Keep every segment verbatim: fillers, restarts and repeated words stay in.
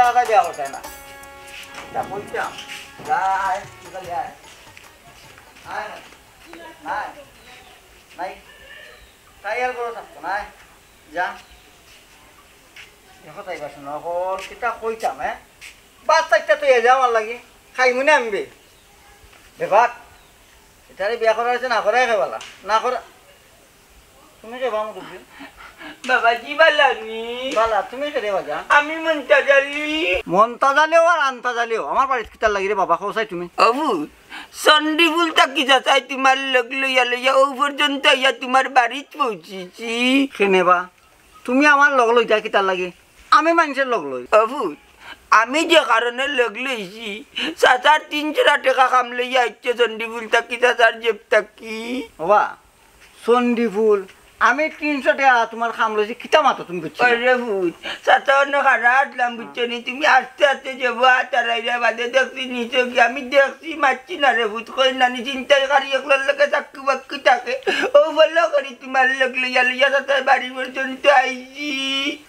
তারা বিয়া করতে না। যা বলতাম, যা আয়, তুই খালি আয়। আয় না। নাই। নাই। তাই আর বড় থাকতো না, আয়। যা। দেখো তাই বাসন, অকল কিতা কইতাম, হ্যাঁ? বাচ্চাটা তো এ যাওয়ার লাগি। খাইমু না আমি বে। বেবাক। এটারে বিয়া করা হয়েছে না করাই খাইবালা। না করা। তুমি কে বামু তুমি? বাবাজি বালানি। বালা, তুমি কে রে বাজা? আমি মন্তাজ আলী। মন্তাজ আলীও আর আন্তাজ আলীও। আমার বাড়িত কিতার লাগি রে বাবা, কও চাই তুমি? অবু, চণ্ডীপুল থাকি চাচায় তোমার লগ লইয়া লইয়া ও পর্যন্ত আইয়া তোমার বাড়িত পৌঁছিছি। কেনে বা? তুমি আমার লগ লইতা কিতার লাগি? আমি মানুষের লগ লই। অবু, আমি যে কারণে লগ লইছি, চাচার তিনশোটা টেকা কাম লইয়া আইছে চণ্ডীপুল থাকি চাচার জেব থাকি। বাবা, চণ্ডীপুল, আমি তিনশো টেকা তোমার কাম লইছি, কিতা মাতো তুমি বুঝছো? আরে পুত, চাচা অন্য খারা আসলাম বুঝছো নি? তুমি আস্তে আস্তে যাবো, আর তারাইরা বাদে দেখছি নিচে গিয়ে আমি দেখছি মারছি না রে পুত, কই নানি চিন্তাই করি একলার লোকে চাক্কু বাক্কু থাকে। ও বললো করি তোমার লোক লইয়া লইয়া চাচার বাড়ি পর্যন্ত আইছি।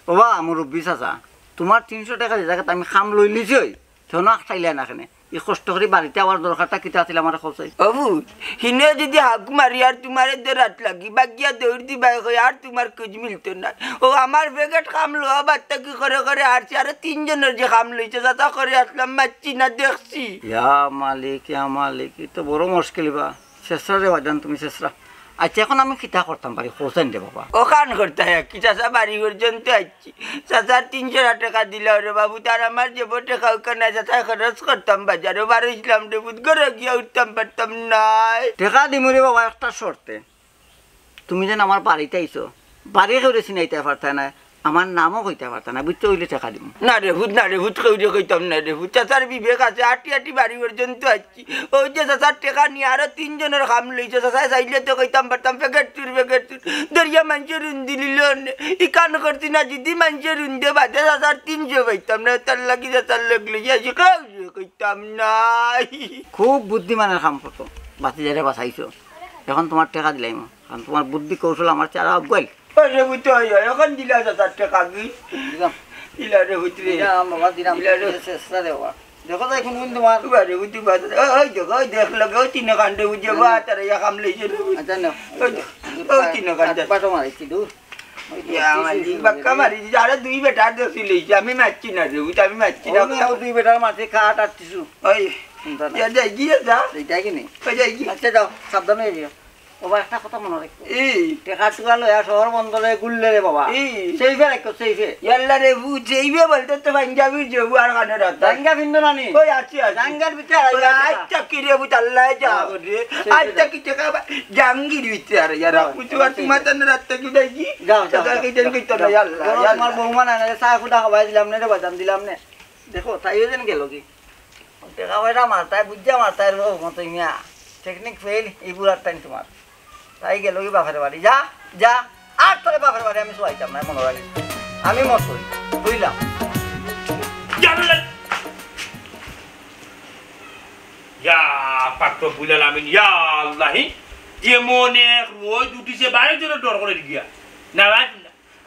বাবা, মুরব্বী চাচা, তোমার তিনশো টেকা যে জায়গাতে আমি কাম লই লিছি, ওই, শোনো, আখটাইলে না কেনে? এই কষ্ট করি বাড়িতে আওয়ার দরকারটা কিতা আছিল আমার কও চাই? অবু, হিনে যদি হাক মারি আর তোমার এদের রাত লাগি, বাগিয়া দৌড় দিবাই কই আর তোমার খোঁজ মিলতো না। ও আমার বেগেট কাম লওয়া বাদ থাকি করে করে আর সে আরো তিনজনের যে কাম লইছে, যাতা করে আসলাম, মারছি না, দেখছি। ইয়া মালিক, ইয়া মালিক, ই তো বড় মুশকিল বা। শেষরা রে বাজান, তুমি শেষরা। আচ্ছা, এখন আমি কিতা করতাম পারি, কও চাইন রে বাবা? ওখান করতে হয়, কি চাচা বাড়ি পর্যন্ত আইছি। চাচার তিনশো টেকা দিলাও রে বাবু, তার আমার যে বটে খাউকা নাই, চাচা খরচ করতাম বাজারো, বারো ইসলাম রে বুধ, ঘরে গিয়া উঠতাম পারতাম নাই। টেকা দিমু রে বাবা, একটা শর্তে। তুমি যেন আমার বাড়িতে আইছো, বাড়ি কেউরে চিনাইতে পারতা না, আমার নামও কইতে পারতা না, বুঝছো? অইলে টেকা দিমু। না রে ভূত, না রে ভূত, কেউরে কইতাম না রে ভূত। চাচার বিবেক আছে, আটি আটি বাড়ি পর্যন্ত আইছি। ওই যে চাচার টেকা নিয়া আরো তিনজনের কাম লইছে, চাচায় চাইলে তো কইতাম পারতাম, প্যাকেট চুর, প্যাকেট চুর। দরিয়া মানষে রুন্দি লিল নে। ইখান করছি না, যদি মানষে রুন্দে বাদে চাচার তিনশো পাইতাম না, তার লাগি চাচার লগ লইয়া আইছি, কেউরে কইতাম নাই। খুব বুদ্ধিমানের কাম করছো, বাতি যারে বাঁচাইছো। এখন তোমার টেকা দিলাইমু। কারণ তোমার বুদ্ধি কৌশল আমার চেয়ে আরো আগুয়াইল। ওই রে বুঝতে হয়, হয়, এখন দিলা চাচার টেকা কি? দিলাম। দিলা রে বুঝতে রে। দিলাম বাবা, দিলাম। দিলা রে। শেষ, শেষ রে বাবা। দেখো তো এখন কোন তোমার উবা রে বুঝতে পারছো? ওই, ওই দেখো, ওই দেখ লগে, ওই তিন কাণ্ডে বুঝে বা, তারা ইয়া কাম লইছে রে বুঝ। আচ্ছা, না। ওই, ওই তিন কাণ্ডে। বাটো মারিছি, দূর। ওই ইয়া, দেখছি, মারি, শুরু বাক্কা করে। মারি, আরে দুই বেটার দোষী লইছে, আমি মারছি না রে বুঝ, আমি মারছি না। ওই মেয়ে দুই বেটার মাঝে কাট আর টিসু। ওই, শুনতা না। ইয়া, যাই গিয়ে যা। এইটা কি নেই? ওই যাই গিয়ে। আচ্ছা, যাও, সাবধান হয়ে যেও। বাবা, একটা কথা মনে রাখো। ই। টেকা টুকা লইয়া শহর বন্দরে ঘুরলে রে বাবা। ই। সেইফে রাখো, সেইফে। ইয়াল্লা রে, ভূত সেইফে বলতে তো পাঞ্জাবির জবু আর কানে রাখতা। জাঙ্গা ফিন্দো না নি? ওই আছি, আছি। জাঙ্গার ভিতরে আর ওই ইয়া আচ্ছা, টেকা। কি রে, ভূত আল্লাহ যা হ্যাঁ। করে। সেইফে আচ্ছা, যাও। কি টেকা বা-, জাঙ্গির ভিতরে আর ইয়ারা। হ্যাঁ, বুঝতে পারছি, সেইফে। মাথা না রাখতে কি দেখি? যাও, যাও, টাকা যাও, কি জানি যাও, কইতো না, যাও। ইয়াল্লা, বড় ইয়াল্লা। তোমার বৌমা না, না, চা ফুটা খাওয়াই দিলাম না রে বাজান, দিলাম না। দেখো, তাইও যেন গেল কি? টেকা কয়টা মারতায়, বুঝা মারতায় রে বাবু, মতো মিয়া। Technique fail, এই বুড়ার টাইম তোমার। তাই গেল কি বাপের বাড়ি? যা, যা। আর তোরে বাপের বাড়ি আমি শুয়াইতাম না, মনে রাখিস। আমি মত করি, বুঝলাম। ইয়া আল্লাহ। ইয়া পাক রব্বুল আলামিন, ইয়া আল্লাহি। এমন এক রোদ উঠিছে, বাইরে জন্য ডর করে গিয়া। না ভাই,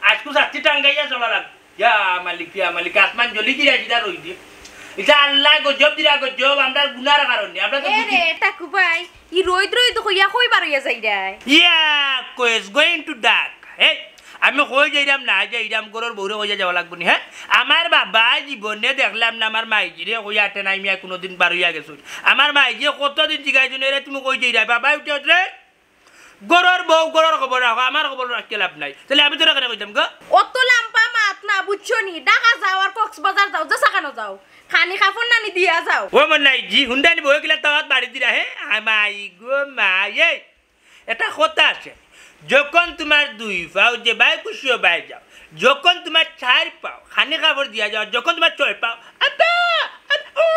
আজকে সাতটি টাঙ্গাইয়া চলা লাগবে। ইয়া মালিক, ইয়া মালিক, আসমান জ্বলি গিয়া সিধা রই দিয়ে। ইটা আল্লাহ গজব দিলা গজব, আমরা গুনার কারণে, আমরা তো এ বুঝি রে, টাকু ভাই, ই রইদ রইদ কইয়া কই বারইয়া যাইরায়? ইয়া, কই is going to dark। এই, আমি কই যাইরাম না যাইরাম, ঘরর বউরে কইয়া যাওয়া লাগবো নি, হ্যাঁ? আমার বাবা জীবনে দেখলাম না আমার মাইজিরে কইয়া আটে নাই মিয়া কোনোদিন বারইয়া গেছো। আমার মাইজিয়ে কতদিন জিগাইছো, "এরে তুমি কই যাইরায়?" বাবা উঠে উঠে ঘরর বউ, ঘরর খবর রাখো, আমার খবর রাখিয়া লাভ নাই। তাইলে আমি তোরে কেনে কইতাম গো? অত লাম্বা মাত না, বুঝছো নি? ঢাকা যাও আর কক্সবাজার যাও, যে সেখানো যাও। খানি কাপড় নানি দিয়া যাও। ও মন নাই জি, হুন্ডানি বউ কিলা তাওয়াত বাড়ি দিরা, হে? আ, মাই গো মাই, এই, এটা কথা আছে। যখন তোমার দুই পাও যে বায় খুশিও বায় যাও, যখন তোমার চার পাও, খানি কাপড় দিয়া যাও, যখন তোমার ছয় পাও, আব্বা, আব্বা,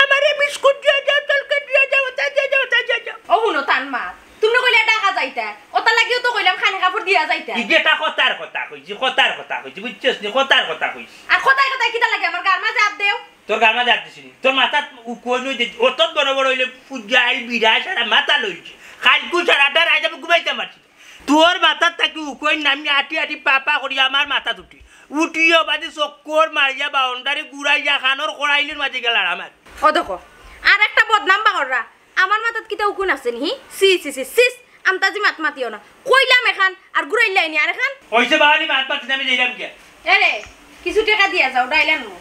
আমারে বিস্কুট দিয়া যাও, তলকে দিয়া যাও, ওটা দিয়া যাও, ওটা দিয়া যাও। ও হুনো, তান মা, তুমি কইলে ঢাকা যাইতা, ওটা লাগিও তো কইলাম খানি কাপড় দিয়া যাইতা। এই যে এটা কথার কথা কইছি, কথার কথা কইছি, বুঝছস নি? কথার কথা কইছি। আর কথায় কথায় কিতা লাগে আমার গার মাঝে হাত দেও? তোর গার মাঝে হাত দিছি নি? তোর মাথাত উকুন অই যে অত বড় বড় অইলে ফুজাইল বিড়া সারা মাথা লইছে। কালকু সারাটা রাইত আমি ঘুমাইতাম পারছি না। তোর মাথাত থাকি উকুন নামি আটি আটি পা পা করি আমার মাথাত উঠি। উঠিও বাদে চক্কর মারিয়া বাউন্ডারি ঘুরাইয়া খানোর খড়াইলির মাঝে গেল আর আমার। ও দেখো, আর একটা বদনাম বা কররা। আমার মাথাত কিতা উকুন আছে নি? হি? সি, সি, সি, সিস। আন্তাজি মাত মাতিও না। কইলাম এখান, আর ঘুরাইলাই নি আর এখান। কইছে বাঙালি মাত মাতিস না, আমি যাইলাম গিয়া। এ রে, কিছু টেকা দিয়া যাও, ডাইল আনমু।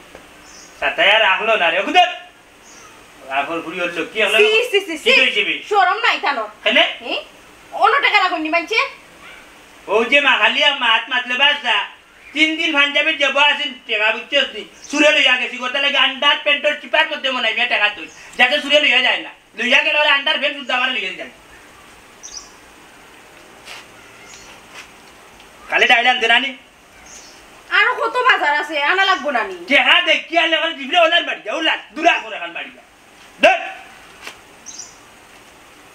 সাতাইয়া রাখলো না রে, ওগুদের। রাখল ঘুরি হলো, কি হলো? সি, সি, সি, কি সি। কইছে বে? শরম নাই তানোর। কেনে? হি? অন্য টেকা রাখুন নি মানছে? ও যে মাখালিয়া মাত মাতলে বাসা, তিন দিন পাঞ্জাবির জেবো আছিল টেকা, বুঝছস নি? চুরে লইয়া গেছি, গোটা লাগে আন্ডার প্যান্টর চিপার মধ্যে মনে হয় টেকা তুই, যাতে চুরে লইয়া যায় না। লইয়া গেলে ওরা আন্ডার প্যান্ট শুদ্ধ আমার লইয়া যায়। খালি ডাইল আনতে নানি। আরো কত বাজার আছে, আনা লাগবো না নি? টেকা দেখি আলে খালি জিবরে ওলার বাড়ি যা, ওলার, দূরা করে খান বাড়ি যা। ধুর।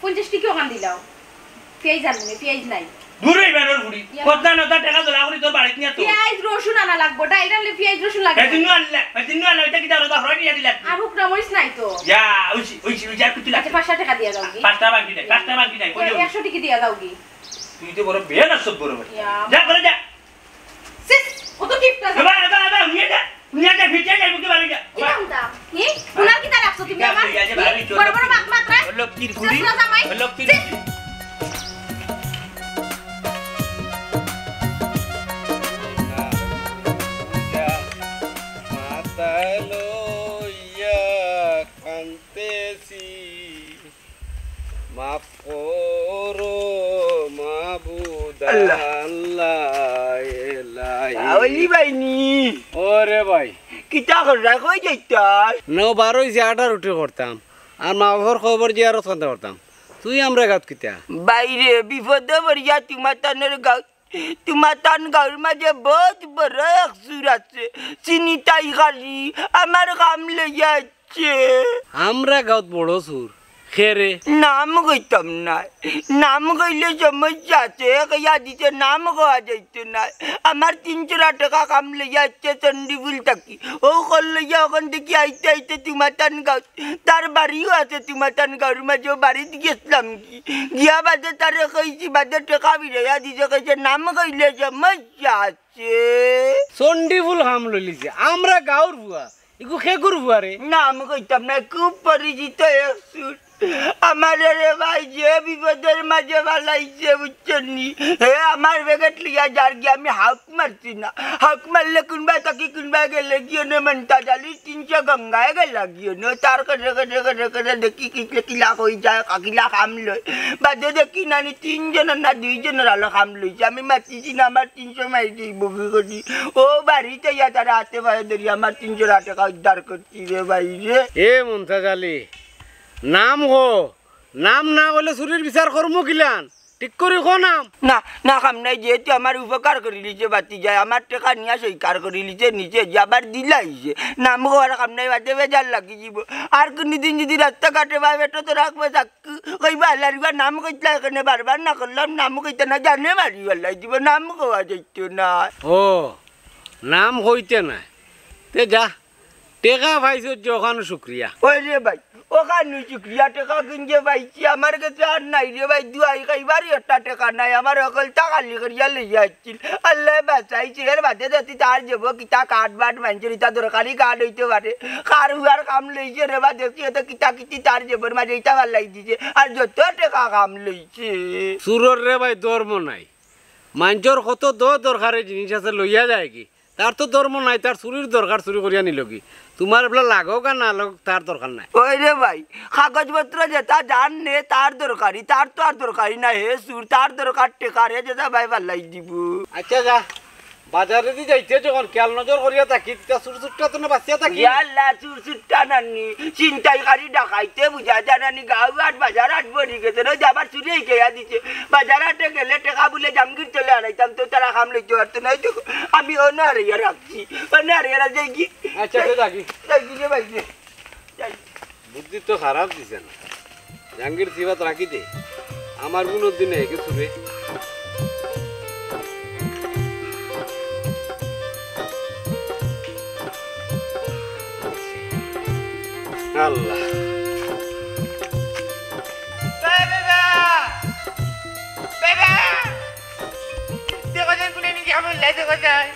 পঞ্চাশ টিকা ওখান দিলাও। পিয়াইজ আনবো না, পিয়াইজ নাই। দূরে বেরোর বুড়ি। ইয়া। কত না নতা টেকা তোলা করি তোর বাড়িত নিয়ে তো। পিয়াইজ, রসুন আনা লাগবো। ডাইল রানলে পিয়াইজ, রসুন লাগে। এদিন নু আনলে, এদিন নু আনলে, ওইটা কি তার ওটা হয়ে নিয়ে দিলা? আর হুকরা মরিচ নাই তো। ইয়া, ওইছি, ওইছি, ওইছি, আর কিছু আচ্ছা, লাগবে। পাঁচটা টেকা দিয়া যাও কি? পাঁচটা বাকি নাই, পাঁচটা বাকি নাই, কই যাও? একশো টিকা দিয়া যাও কি? তুই তো বড় বেয়াদব সব বড় বেটা। ইয়া। যা, ঘরে যা। সিস, কত কিপটা। এবার, এবার, এবার, নিয়ে যা। নিয়ে যা, ভিতরে যা, মুখে বাড়ি যা। কি নাম দা? হি? হুনার কিতা রাখছো তুমি আমার? যা, যা, হি? বাড়ি চল। বড় বড় মাত মাত রে। ও লক্ষ্মীর ফুড়ি। শ্বশুরা জামাই। ও লক্ষ্মীর সিস। মাথায় লইয়া কান্দেছি। মাফ করো মাবুদ আল্লাহ। আল্লাহ, এলাহি। আওলি ভাই নি। ওরে ভাই। কিতা কররা, কই যাইতায়? নবার অইছে আটা রুটি করতাম। আর মা বাবার কবর জিয়ারত করতে পারতাম। তুই আমরার গাউত কিতা? বাইরে বিপদে পড়িয়া তুমার তানর গাউত তুমার তান গাউর মাঝে বউত বড় এক চুর আছে, চিনিতাই খালি আমার কাম লইয়া আইছে। আমরার গাউত বড় চুর? কে রে? নাম কইতাম নায়, নাম কইলে সমস্যা আছে, কইয়া দিছে নাম কওয়া যাইতো নায়। আমার তিন চুরা টেকা কাম লইয়া আইছে চণ্ডীপুল থাকি, অউ কল লইয়া অখান থাকি আইতে আইতে তুমার তান গাউত তার বাড়িও আছে, তুমার তান গাউর মাঝে, অউ বাড়িত গেছলাম গি। গিয়া বাদে তারে কইছি, বাদে টেকা ফিরাইয়া দিছে, কইছে, "নাম কইলে সমস্যা আছে।" চণ্ডীপুল কাম লইলিছে, আমরার গাউর ফুয়া, ইগু কেগুর ফুয়া রে? নাম কইতাম নায়, খুব পরিচিত এক চুর। আমারে রে ভাই, যে বিপদর মাঝে ফালাইছে, বুঝছইন নি? হে আমার ব্যাগেট লইয়া যার গিয়া আমি হাউক মারছি না। হাউক মারলে কুনবায় থাকি কুনবায় গেলে গিয়া নে মন্তাজ আলীর তিনশো গঙ্গায় গেলা গিয়া নে। তার কাছে কাছে কাছে কাছে দেখি কিলা কিলা কই যায়, কিলা কাম লয়। বাদে দেখি নানি তিনজনর না দুইজনর আলো কাম লইছে। আমি মাতিছি না, আমার তিনশো মাই দিবো কি করি। অউ বাড়িত ইয়া তারা আতে পায়ে ধরি আমার তিনশো টেকা উদ্ধার করছি রে ভাই রে। এ মন্তাজ আলী, নাম ক, নাম না কইলে চুরির বিচার করমু কিলান? ঠিক করি ক নাম। না, না, কাম নাই, যেহেতু আমার উপকার করিলিছে বাতি যায়, আমার টেকা নিয়া স্বীকার করিলিছে, নিচে যে আবার দিলাইছে। নাম কওয়ার কাম নাই, বাদে বেজার লাগি যিবো। আর কুনুদিন যুদি রাস্তাঘাটে বা বেটো তো রাখবে থাক, কইবা, "আল্লার ইবা নাম কইতলা কেনে বারবার না করলাম, নাম কইতা না জানে মারি আল্লাহ দিব, নাম কওয়া যাইতো না।" ও, নাম কইতে নায়। তে যা, টেকা পাইছস যে অখান শুক্রিয়া। ওই রে ভাই, অখান শুক্রিয়া, টেকা কিনতে পাইছি, আমার কাছে আর নাই রে ভাই, দুয়াই খাইবার একটা টেকা নাই, আমার হকলতা খালি করিয়া লইয়া আইছিল। আল্লায় বাঁচাইছে, এর বাদে দেখি তার যাবো কিতা কার্ড বার্ড মানষর, ইতা দরকারি কার্ড অইতে পারে। কার হুয়ার কাম লইছে রে বা, দেখি এত কিতা কিতি তার জেবর মাঝে ইতা ফালাই দিছে, আর যত টেকা কাম লইছে। চুরর রে ভাই ধর্ম নাই, মানষর কত দ-, দরকারি জিনিস আছে লইয়া যায় কি? তার তো ধর্ম নাই, তার চুরির দরকার, চুরি করিয়া নিলো কি? তুমার এবলা লাগউক আর না লাগউক, তার দরকার নাই। ওই রে ভাই, কাগজপত্র যেতা যার নে তার দরকারি, তার তো আর দরকারি নাই। হে চুর, তার দরকার টেকা রে, যেতা ভাই ফালাই দিবো। আচ্ছা যা, বাজারেদি যাইতে যখন খেয়াল নজর করিয়া থাকি, তে চুর চুরটা তো না বাঁচিয়া থাকি। ইয়া আল্লাহ, চুর চুরটা নানি, ছিনতাইকারী ডাকাইতে বুঝা যায় নানি, গাঁও হাট বাজার হাট ভরি গেছে, নয় যে আবার চুরি গেয়া দিছে। বাজার হাটে গেলে টেকা বুলে জামগির তলে আড়াইতাম, তো তারা কাম লইতে পারতো না। এই তো আমি অনারে রাখছি, অনারে রাখছি কি? আচ্ছা, তো যাগি। যাই কি রে ভাই রে? যাই। বুদ্ধি তো খারাপ দিছে না। জাহাঙ্গীর সিবাত রাখি দে। আমার গুণর দিনে কিছু রে। আল্লাহ। বাবা, বাবা। বাবা। দেখো যাই, কোনে নিচে আমার লাই দেখো যাই।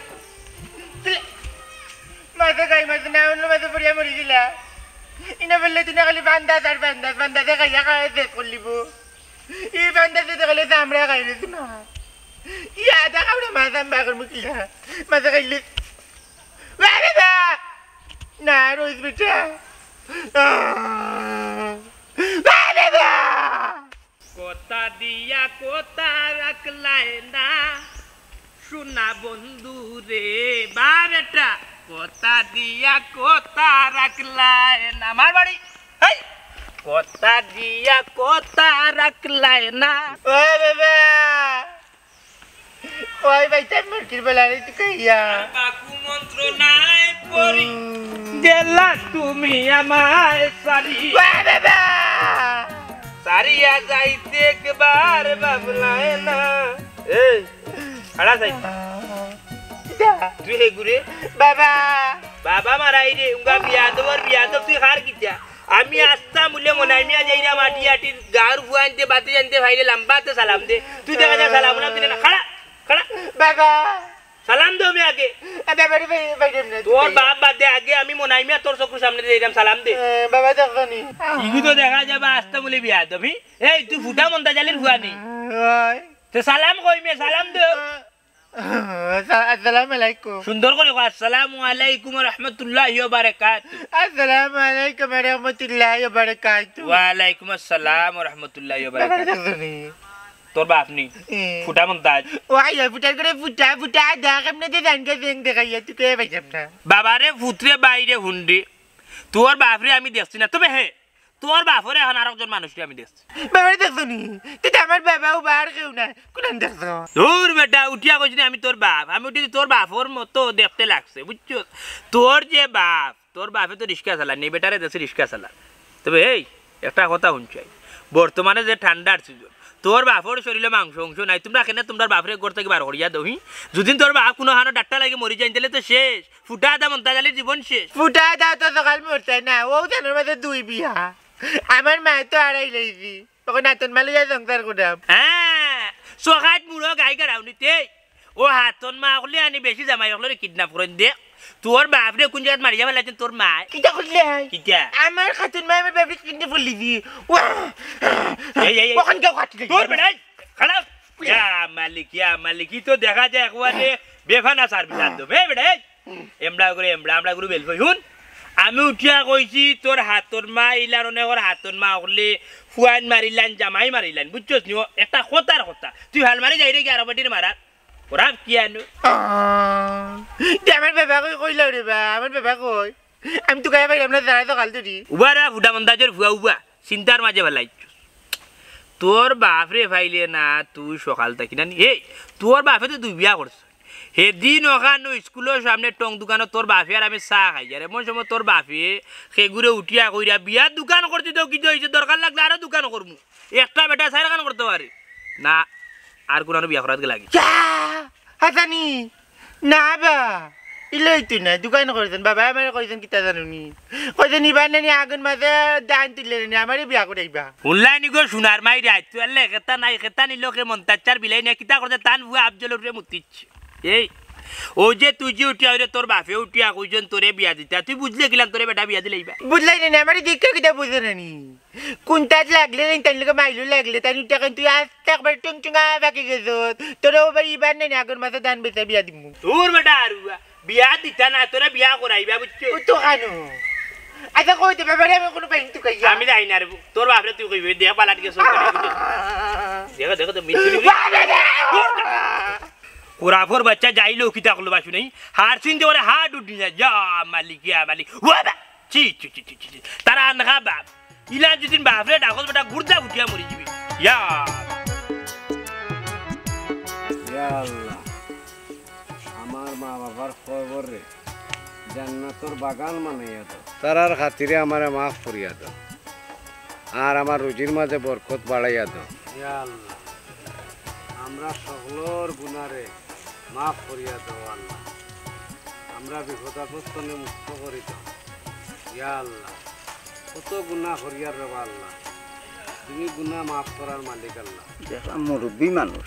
এই মাঝে না অন্য মাঝে পড়িয়া মরি গেলা। ইনা বললে তুই না খালি বান্দাজ আর বান্দাজ, বান্দাজে খাইয়া খাওয়া শেষ করলিব। এই বান্দাজে তো খালি চামড়া খাই রে তুই না। ইয়া, দেখা ওরে মাছ আমি বাগর মুখিলা। মাঝে খাইলে। আরে না! না, রোজ বেটা। আহ! আরে না! কথা দিয়া কথা রাখলায় না, সোনা বন্ধু রে, বা বেটা, কথা দিয়া কথা রাখলায় না। আমার বাড়ি, হেই! কথা দিয়া কথা রাখলায় না। ও বাবা! ওই ভাই, তার মুরগির বেলা রে, তুই কইয়া। বাকু মন্ত্র নাই পড়ি। উম। গেলা তুমি আমায় সারি। বাহ, বাহ, বাহ। সারিয়া যাইতে একবার ভাবলায় না। এই, খাড়া যাই। কিতা? তুই হে ঘুরে? বাবা। বাবা মারাই রে, উঙ্গা বিয়াদবর বিয়াদব, তুই খার কিতা? আমি আসতাম বুলে মনাই মিয়া যাইরাম আটি আটি গাঁওর ফুয়াইন্তে বাতি জানতে ভাইরে লাম্বাতে সালাম দে। তুই দেখা যায় সালাম না দিলে না। খাড়া, খাড়া। বাবা। সালাম দে আমি আগে। এ, বাবা রে, ভাই, ভাই রে, না, তোর ভাই। বাপ বাদ দে, আগে আমি মনাই মিয়া তোর চকুর সামনে যাইরাম সালাম দে। এ, বাবা দেখছো নি? ইগু তো দেখা যাবে আসতাম বুলে বিয়াদব। এই তুই ফুটা মন্তাজ আলীর ফুয়া নি? ওই। তে সালাম কই মে, সালাম দে। আসসালামু আলাইকুম। সুন্দর করে কও, "আসসালামু আলাইকুম ওয়া রাহমাতুল্লাহি ওয়া বারাকাতুহু।" আসসালামু আলাইকুম ওয়া রাহমাতুল্লাহি ওয়া বারাকাতুহু। ওয়া আলাইকুম আসসালাম ওয়া রাহমাতুল্লাহি ওয়া বাবা বারাকাতুহু। দেখছো নি? তোর বাপ নি? এ। ফুটা মন্তাজ। ও আইয়া ফুটার করে ফুটা, ফুটা, দেখ, এমনে যে জান গেছে, এং দেখাইয়া, তুই কে পাইছস না? বাবারে, ফুতরে, বাইরে হুনরে। তোর বাপরে আমি দেখছি না, তবে হে, তোর বাপরে এখন আরকজন মানুষরে আমি দেখছি। বাবারে দেখছো নি? তুই তো আমার বাবা, ও বার কেউ না। কোন দেখছো? দূর বেটা, উঠিয়া কইছি না আমি তোর বাপ। আমি উঠি তোর বাপর মতো দেখতে লাগছে, বুঝছো? তোর যে বাপ, তোর বাপে তো রিক্সা চালায়, নি বেটারে দেখছি রিক্সা চালায়। তবে এই, একটা কথা হুনছাই, বর্তমানে যে ঠান্ডার সিজন, তোর বাপর শরীরে মাংস অংশ নাই, তোমরা কেনে তোমরার বাপরে ঘর থাকি বার করিয়া দেও, হি? যদি তোর বাপ কুনু হানো ডাক্তার লাগে মরি যায়, তাহলে তো শেষ। ফুটা আদা মন্তাজ আলীর জীবন শেষ। ফুটা আদা তো সকাল মরছে না, ও জানোর মাঝে দুই বিয়া। আমার মা তো আড়াই লাইছি, তখন নাতন মালিয়া সংসার করাম। হ্যাঁ, সকাত মুড়ো গাই গাড়াউনিতে। ও হাতন মা অকলে আনি বেশি জামাই অকলরে কিডন্যাপ করেন দে। তোর বাপরে কোন জাগাত মারিয়া ফেলাইছেন তোর মা? কিতা করলে? কিতা? আমার খাতুন মা আমার বাপরে কিডন্যাপ করলি দি। ওয়া! এই, এই, এই। ওখান কেউ কাটলে। তোর বেটাই, খারাপ। ইয়া মালিক, ইয়া মালিক, ই তো দেখা যায় একবারে বেফানা সার্ভিস আনতো। হে বেটাই। এমড়া করে এমড়া, আমড়া করে বেলফই। হুন, আমি উঠিয়া কইছি, তোর হাতর মা, ইলার অনেকর হাতর মা অকলে ফুয়াইন মারিলাইন, জামাই মারিলাইন, বুঝছস নি? ও একটা কথার কথা। তুই হাল মারি যাই রে কি আরো বেটির মারা? ওরা কি আনো? আহ, তে আমার বাবা কই কইলাও রে বা, আমার বাবা কই? আমি তো গায়ে বাইরে আমরা যারা সকাল ধরি। উবা রে ফুটা মন্দাজর ফুয়া উবা, চিন্তার মাঝে ফেলাইছস। তোর বাপরে পাইলে না, তুই সকাল থাকি না নি? এই, তোর বাপে তো দুই বিয়া করছে। হেদিন ওখানো স্কুলর সামনে টং দোকানো তোর বাপে আর আমি চা খাই। আর এমন সময় তোর বাপে খেগুরে উঠিয়া কইরা, "বিয়ার দোকান করতে তো কিতা অইছে, দরকার লাগলে আরো দোকান করমু।" একটা বেটা চাইরখান করতে পারে না, আর কোন বিয়া করাত গেলা কি? চা! হাসানি! না বা, ইলে অইতো না, দোকান করছেন। বাবা আমারে কইছেন কিতা জানো নি? কইছেন, "ইবার নানি আগুন মাঝে ধান তুললে নানি, আমারে বিয়া করাইবা।" হুনলাই নি গো সোনার মাই রে, আইতো আল্লে খেতা নাই, খেতা নিল কে মন্তাজ চার বিলাই নিয়া কিতা করতে তান ফুয়া আফজলর উপরে মুতিচ্ছে। এই, ও যে তুই যে উঠিয়া অইরে তোর বাপে উঠিয়া কইছেন তোরে বিয়া দিতা, তুই বুঝলে কিলান তোরে বেটা বিয়া দিলাইবা? বুঝলাই না নি, আমারে দেখে কিতা বুঝে না নি? কোনটাত লাগলে নি, তাই লোকে মাইলো লাগলে, তাই উঠে কেন তুই আস্তে একবার টুং টুং আ বাকি গেছত। তোরে ওবার ইবার নানি আগুন মাঝে ধান বেচা বিয়া দিমু। তোর বেটা আরুয়া। বিয়া দিতা না, তোরে বিয়া করাইবা, বুঝছো? ও তো কানো। আচ্ছা, কই দে, বাবারে, আমি কোনো পাইনি তুই কইয়া। আমি যাই না রে, তোর বাপরে তুই কইবে, দেখ পালাট গেছে, ওখানে, বুঝছো? দেখো, দেখো তো, মিছিল, মিছিল। বাবা রে! কোরাফর বাচ্চা যাইলো, কিতা করলো বাসু নেই? হার সিন দে ওরে হাত উঠি না, যা মালিক, ইয়া মালিক। ওয়া বা! চি, চি, চি, চি, চি, চি। তারা আনখা বাপ। ইলা যদি বাপরে ডাকস বেটা, গুর্দা উঠিয়া মরি যাবি। ইয়া। ইয়া আল্লাহ। আমার মা বাবার কবররে জান্নাতর বাগান বানাইয়া দাও। তারার খাতিরে আমারে মাফ করিয়া দাও, আর আমার রুজির মাঝে বরকত বাড়াইয়া দাও। ইয়া আল্লাহ, আমরা সকলর গুনারে মাফ করিয়া দাও আল্লাহ, আমরা বিপদ আপদ তনে মুক্ত করি দাও। ইয়া আল্লাহ, কত গুনা করিয়ার রে আল্লাহ, তুমি গুনা মাফ করার মালিক আল্লাহ। দেখলাম মুরব্বী মানুষ,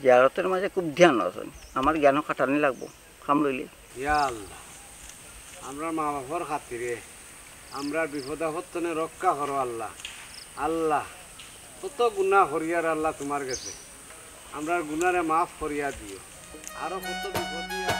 জিয়ারতর মাঝে খুব ধ্যান আছইন। আমার জ্ঞানও খাটানি লাগবো, কাম লইলে। ইয়া আল্লাহ, আমরার মা বাপর খাতিরে, আমরার বিপদ আপদ তনে রক্ষা করো আল্লাহ। আল্লাহ, কত গুনা করিয়ার আল্লাহ তুমার গেছে, আমরার গুনারে মাফ করিয়া দিও। আরো কত বিপদ নিয়া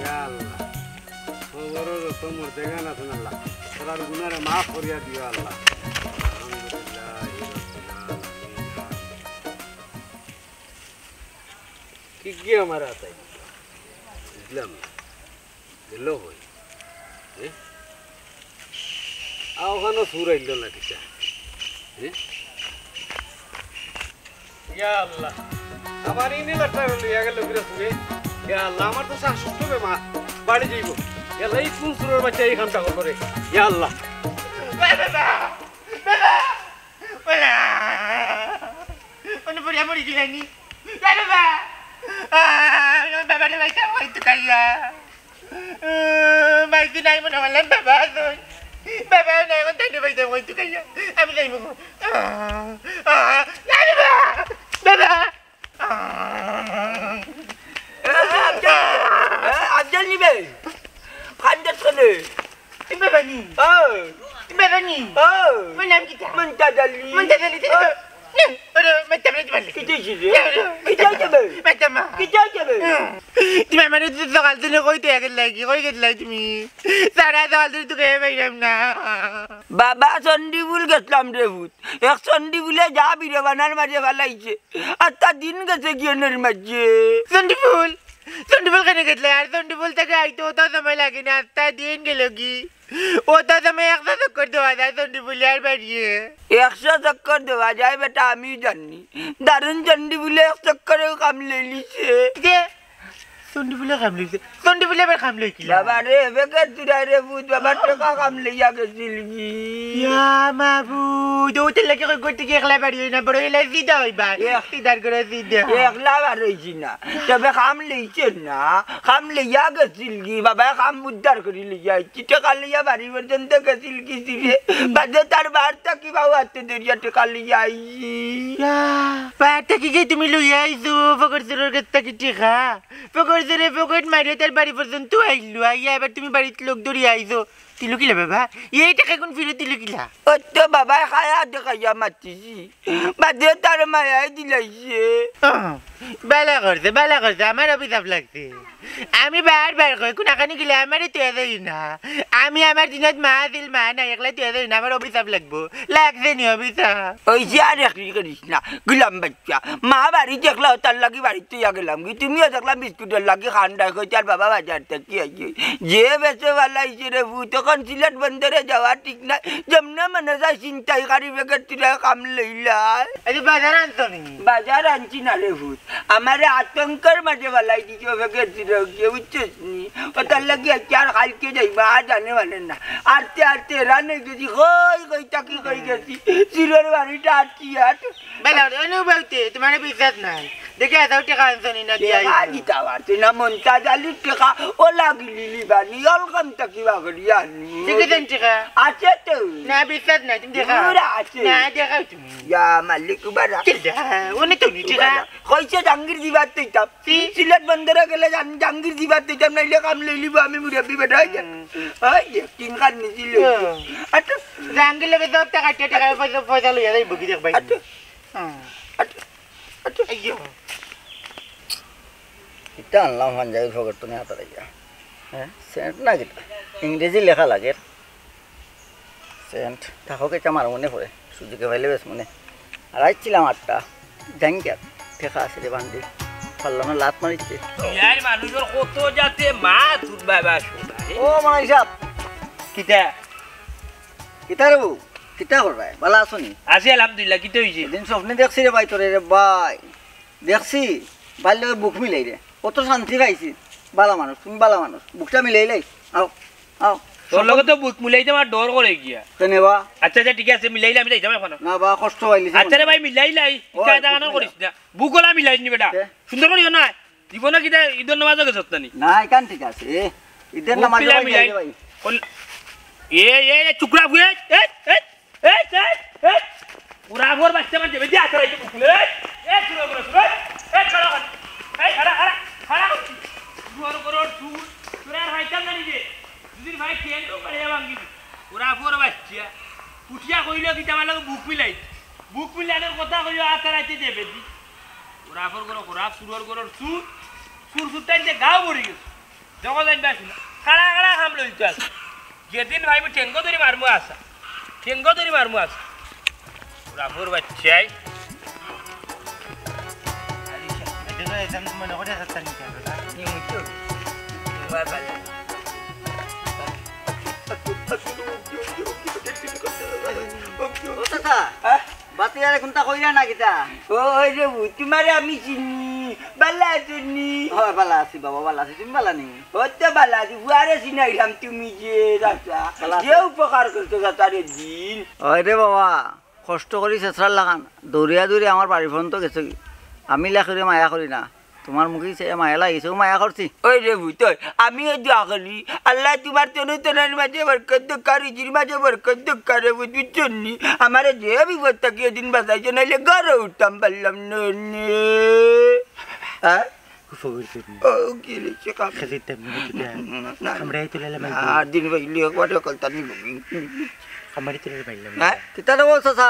ইয়া আল্লাহ, কবরো যত মুর্দেগান আছইন আল্লাহ, তারার গুনারে মাফ করিয়া দিও আল্লাহ। আলহামদুলিল্লাহি রাব্বিল আলামিন। কিগিয়ে আমার আতাই বুঝলাম না। গেল কই? এ? আ, ওখানো চুর আইলো না কিতা? এ? ইয়া আল্লাহ, আমার ইনে লাট্টা লইয়া গেল কিরে চুরে? ইয়া আল্লাহ, আমার তো শ্বাসকষ্ট রে মা, বাড়ি যাইব। ইয়া আল্লাহ, এই কোন চুরর বাচ্চা এই কামটা করলো রে? ইয়া আল্লাহ। বাবা, বাবা, বাবা, বাবা, অনো পড়িয়া মরি গেলানি। বাবা, বাবা, বাবা রে, ভাই, কেমন হইতো কাইয়া? মাইজি নাই মনে হলাম, বাবা আছইন। বাবা নাই, এখন তাইলে ভাই, কেমন হইতো কাইয়া? আমি যাইব। বাবা, বাবা। আফজাল নি ভাই, কান্দছ কেনে? তুমি বাবা নি? ও। তুমি বাবা নি? ও। তোমার নাম কিতা? মন্তাজ আলী। মন্তাজ আলী, তুমি ও। বাবা নি? ওরে, মারতাম না তোমার। কিতা অইছে রে? না, না। কিতা অইছে বে? মারতাম না। কিতা অইছে বে? হুম। তুমি আমারে তো সকাল তনে কই তো একের লাগি, কই গেছিলায় তুমি? সারা সকাল তনে তো খেয়ে পাইলাম না। বাবা, চণ্ডীপুল গেছলাম রে পুত। এক চণ্ডীপুলে যা বিড়বানার মাঝে ফালাইছে। আত্তা দিন গেছে গিয়া নর মাঝে। চণ্ডীপুল? চণ্ডীপুল কেনে গেছলায়? আর চণ্ডীপুল থাকি আইতে অত সময় লাগে না, আত্তা দিন গেল কি? অত সময় একশো চক্কর দেওয়া যায় চণ্ডীপুলে আর বাড়িয়ে? একশো চক্কর দেওয়া যায় বেটা, আমি জানি। দারুণ চণ্ডীপুলে এক চক্করেও কাম লইলিছে। যে চণ্ডীপুলে কাম লইছে, চণ্ডীপুলে আবার কাম লই কিলা? বাবা রে, বেকার তুই রে পুত, বাবার টেকা কাম লইয়া গেছিল কি? ইয়া মাবুদ, ও তেলে কি কই করতে কি একলা বাড়ি হই না, বড় হইলে সিধা হইবা। এক- সিধার করে সিধা। একলা বার হইছি না, তবে কাম লইছে না, কাম লইয়া গেছিল কি? বাবা কাম উদ্ধার করি লইয়া আইছি, টেকা লইয়া বাড়ি পর্যন্ত গেছিল কি সিরে? বাদে তার বার থাকি বাবু হাতে ধরিয়া টেকা লইয়া আইছি। ইয়া, বার থাকি কি তুমি লইয়া আইছো, ফকর চুরর গেছ থাকি টেকা? ফকর চুরে ফকট মারিয়া তার বাড়ি পর্যন্ত আইলো, আইয়া এবার তুমি বাড়িত লোক ধরিয়া আইছো। তিলকিলা বাবা, এই টেকা কোন ফিরে তিলকিলা? ও তো বাবায় খায়া দেখাইয়া মাতিছি, বাদে তার মায়াই দিলাইছে। আহ, বালা করছে, বালা করছে, আমার অভিশাপ লাগছে। আমি বারবার কই, কোনাখানি গেলে আমারে তুই যাই না। আমি আমার দিনত মা আছিল, মা নাই, একলা তুই যাই না, আমার অভিশাপ লাগবো। লাগছে নি অভিশাপ? ওই যে আর একলি করিস না, গুলাম বাচ্চা। মা বাড়ি দেখলা, তার লাগি বাড়িত থইয়া গেলাম কি? তুমিও দেখলাম বিস্কুটর লাগি খান্ডায় কই, তার বাবা বাজার থাকি আইছে। যে বেচে ফালাইছে রে পুত, তখন সিলেট বন্দরে যাওয়া ঠিক নাই। যেমনে মনে যায় ছিনতাইকারী বেগের তুলে কাম লইলায়। এই যে বাজার আনছো নি? বাজার আনছি না রে পুত, আমারে আতঙ্কর মাঝে ফালাই দিছে ও বেগের তুলে গিয়ে, বুঝছস নি? ও তার লাগি আজকে আর কালকে যাইবা, আর জানে মানে না। আটতে আটতে হেরান হয়ে গেছি, কই কই থাকি কই গেছি, চুরর বাড়িটা আটকি আট। বেলা, অনু বলতে, তোমার বিশ্বাস নাই। দেখে এত টেকা আনছো নি না দিয়া টেকা আইছো? দিতা পারছি না, মন্তাজ আলীর টেকা, ও লাগিলি লিবানি, অলকম তো কিবা করি আনি। ঠিক আছে, টেকা। আছে তো। না, বিশ্বাস নাই, তুমি দেখা। দূর আছে। না, দেখাও তুমি। ইয়া মালিক উবারা। কিলা, উনি তো নি টেকা। উবারা। কইছে জাহাঙ্গীর দিবার তো ইতাম। কি? সিলেট বন্দরে গেলে জান-, জাহাঙ্গীর দিবার তো ইতাম, নাইলে কাম লইলিব আমি মুরব্বি বেটা হই যা। হুম। ওই যে, তিন কান নিছিল। হুম। আচ্ছা। জাহাঙ্গীর লগে সব টাকা, টাকা, পয়সা, পয়সা লইয়া যাইব কি দেখ ভাই? আচ্ছা। হুম। আচ্ছা। আচ্ছা। আইয়ো। ইটা আনলাম পাঞ্জাবির পকেট তো নিয়ে হাতার আইয়া। হ্যাঁ, সেন্ট না কিতা? ইংরেজি লেখা লাগে। সেন্ট। থাকো কেটা আমার মনে পড়ে। সুযোগে পাইলে বেশ মনে। আর আইছিলাম আটটা। জানি কি আর? ঠেকা আছে রে বান্দি। পারলাম না, লাত মারিছে। ইয়ার মানুষের কত জাতে মা তোর বাবা শোনা, রে। ও মাই সাহেব। কিতা? কিতা রে বউ? কিতা কররায়? ভালা আছো নি? আছি আলহামদুলিল্লাহ, কিতা হইছে? এদিন স্বপ্নে দেখছি রে ভাই তোরে রে ভাই। দেখছি, ভাইর লগে বুক মিলাই রে। কত শান্তি পাইছি। ভালা মানুষ, তুমি ভালা মানুষ। বুকটা মিলাইলাই। আও, আও। তোর লগে তো বুক মিলাইতে আমার ডর করে গিয়া। কেনে বা? আচ্ছা, আচ্ছা, ঠিক আছে, মিলাইলে আমি যাইতাম এখন। না বা, কষ্ট পাইলি। আচ্ছা রে ভাই, মিলাইলাই। ওই, ইটা এটা বুক কেন মিলা। করিস না? বুক ওলা মিলাই নি বেটা। কে? সুন্দর করিও না। জীবনে কিতা ইদর নামাজও গেছত না নি? না, ইখান ঠিক আছে। এ, ইদর নামাজও যাই রে ভাই। কোন, এ, এ, এ, চুকরা ফুয়ে, এ, এ, এ, এ, এ, পুরা ভোর বাচ্চা মানছে, বেজি আছে রে, এই বুকুলে, এ, এ, চুরা, চুরা, চুরা, এ, খাড়া, খাড়া, এই, খাড়া, খাড়া, খাড়া, চুর, চুর, চুর, আর ভাই, কেন জানি রে? দুদিন ভাই, ট্রেন তো করে ভাঙি। ওরা পর বাচ্চা। উঠিয়া কইল কি, "আমার লগে বুক মিলাই।" বুক মিলানোর কথা কইল, "আ, তার আইতে দেবে দি।" ওরা পর করো, ওরা চুরর করো, চুর। চুর চুরটা যে গাও ভরি গেছে। জগৎ আনবে আসি না। কাড়া কাড়া খাম লইতে আছে। যেদিন ভাই, আমি ঠেঙ্গো ধরি মারমু আসা। ঠেঙ্গো ধরি মারমু আসা। ওরা পর বাচ্চাই। ও চাচা, হ্যাঁ? বাতিয়ারে কুনতা কইরা না কিতা? ও, ওই রে বু, তোমারে আমি চিনি, বালা আছো নি? হয়, বালা আছি বাবা, বালা আছি, তুমি বালা নি? ও তো বালা আছি, ফুয়ারে চিনাইলাম তুমি যে চাচা, বালা আছি। যে উপকার করছো চাচারে দিন। ওই রে বাবা, কষ্ট করি চেষ্টার লাগান, দৌড়িয়া দৌড়িয়া আমার বাড়ি পর্যন্ত গেছো কি? আমি লাখরে মায়া করি না, তোমার মুখে সে মায়া লাগিছে, ও মায়া করছি। ওই রে ভূত, ওই, আমিও দোয়া করি, আল্লাহ তোমার তনু তনার মাঝে বরকত দোকা, রুজির মাঝে বরকত দোকা রে, বুঝছো নি? আমারে যে বিপদ থাকি ওদিন বাঁচাইছো, নাইলে ঘরে উঠতাম পারলাম না নে। হ্যাঁ? কুফা করতে নি। ও, কি রে, সে কাম? খেতে তেমনি কিছু দেয়। না, না, না। আমরা এই তো লেলে মাইরি। আর দিন ভাই, লিও, করে কলতা নি। আমরা তো লেলে মাইরি। হ্যাঁ? কিতা রে বলছো, সা?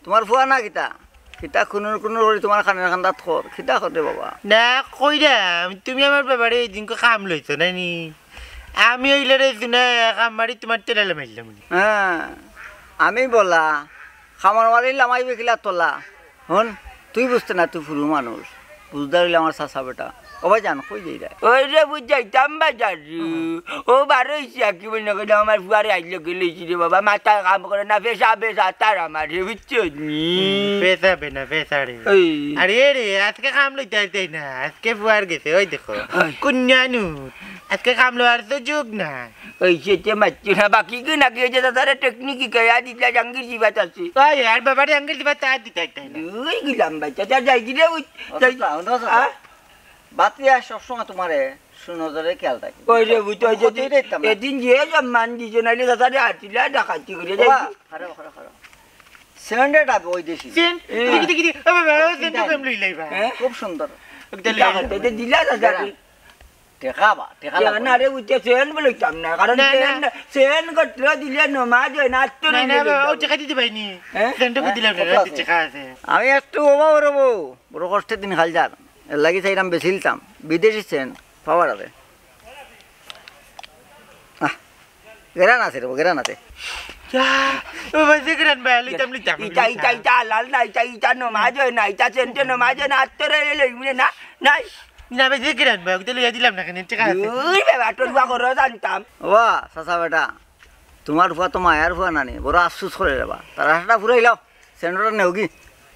তোমার ফুয়া না কিতা? কিতা কুনুর কুনুর করি তোমার কানের কান্দাত কর? কিতা কর রে বাবা? না, কইরাম, তুমি আমার বাবারে এই দিন কাম লইছো না নি? আমি অইলে রে শুনে কাম মারি তোমার তেলালে মারলাম নি। হ্যাঁ, আমি বলা, কামর মারি লামাই বেখিলা তোলা। হন, তুই বুঝতে না, তুই ফুরু মানুষ। বুঝদার অইলে আমার চাচা বেটা। ও ভাই জান, কই যাই রে? ওই রে, বুঝ যাইতাম বাজার। ও বারো ইসি আর কি বলি না, আমার ফুয়ারে আইলে গেলে ইসি রে বাবা, মাথায় কাম করে না, পেশা পেশা তার আমার রে, বুঝছো নি? পেশা বে না, পেশা রে। এই। আরে রে, আজকে কাম লইতে আইতে না, আজকে ফুয়ার গেছে, ওই দেখো। ওই। কুন্যানু, আজকে কাম লওয়ার সুযোগ না। ওই সে যে মারছে না, বাকি কি নাকি, ওই যে দাদারে টেকনিক কি কয়া দিতলা জাঙ্গির জিবাত আছে। ওই, আর বাবারে জাঙ্গির জিবাত আর দিতে আইতে না। ওই গেলাম ভাই, চাচা যাই কি রে, ওই, যাই। অত না, অত না। হ্যাঁ? বাতিয়া সবসময় তোমারে সুনজরে খেয়াল রাখি। ওই রে, বুঝতে ওই যে কতই দেখতাম না। এদিন যে সম্মান দিছে, নাইলে তাড়াতাড়ি আটিলা ডাকাতি করে যাই। বাবা, খারাপ, খারাপ, খারাপ। সেন্ডে ডাবে ওই দেশি। সেন্ট? এ। দেখি, দেখি, দেখি। ও বাবা, ও সেন্ট চিন্তা প্রেম নেই। লইলাই বা। হ্যাঁ? খুব সুন্দর। ওটা লইলাই। এটা দিলা দাদা। টেকা বা, টেকা টেকা লাগবে। না রে, বুঝতে সেন্ট বলে লইতাম না, কারণ না, না। সেন্ট, সেন্ট গতলো দিলে নমাজ হয় না, আত্তরে না, না, নিয়ে বাবা, ও লইতাম। টেকা দিতে পারিনি। হ্যাঁ? সেন্ট ওকে হ্যাঁ, দিলাম না, কত আছে? টেকা আছে। আমি একটু অভাব রবো, বড় কষ্টে দিন খাল যার। এর লাগি চাইলাম বেচিলতাম, বিদেশি সেন্ট পাওয়ার আছে। আহ, গেরান আছে রে, গেরান আছে। যা, ও ভাই, যে গেরান ভাই, লইতাম, লইতাম, ইটা, ইটা, লইতাম। ইটা হালাল না, ইটা, ইটা নমাজ হয় না, ইটা সেন্টে নমাজ হয় না, আর তোরে লইমু না, নাই। না ভাই, যে গেরান ভাই, ওকে লইয়া দিলাম না কেন, ঠিক আছে। ওই বাবা, তোর বাবা করো জানতাম। ওয়া, চাচা বেটা, তোমার ফুয়া তো মায়ার ফুয়া নানি, বড় আফসোস করে রে বা। তার আশাটা ফুরাইলাও। সেন্টটা নেও কি?